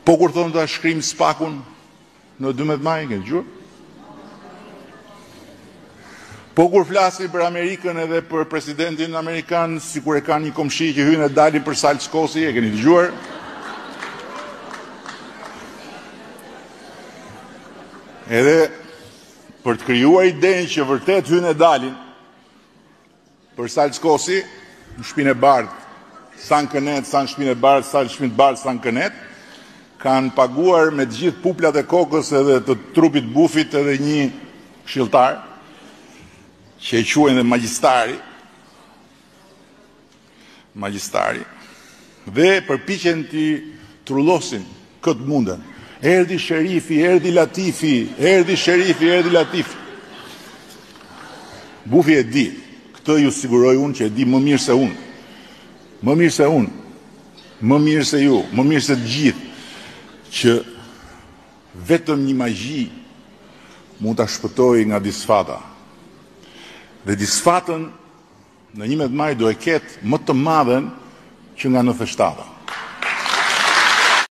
Po kur thonë ta shkrijmë SPAK-un në 12 maj, keni dëgjuar? Po kur flasin për Amerikën edhe për presidentin amerikan, sikur e kanë një komshi që hyjnë e dalin për salcë kosi, e keni dëgjuar? Edhe për të krijuar idenë që vërtet hyjnë e dalin për salcë kosi në Shpinë e Bardhë, sa në kënetë, sa në Shpinë e Bardhë, sa në Shpinë e Bardhë, sa në kënetë, kanë paguar me të gjithë puplat e kokës edhe të trupit bufit edhe një këshilltar që e quajnë dhe magjistari, magjistari dhe përpiqen t'i trullosin këtë munden. Erdhi sherifi, erdhi Latifi, erdhi sherifi, erdhi Latifi. Bufi e di, këtë ju siguroj unë që e di më mirë se unë. Më mirë se unë, më mirë se ju, më mirë se të gjithë, që vetëm një magji mund ta shpëtojë nga disfata. Dhe disfatën në 11 maj do e ketë më të madhen që nga 97-a.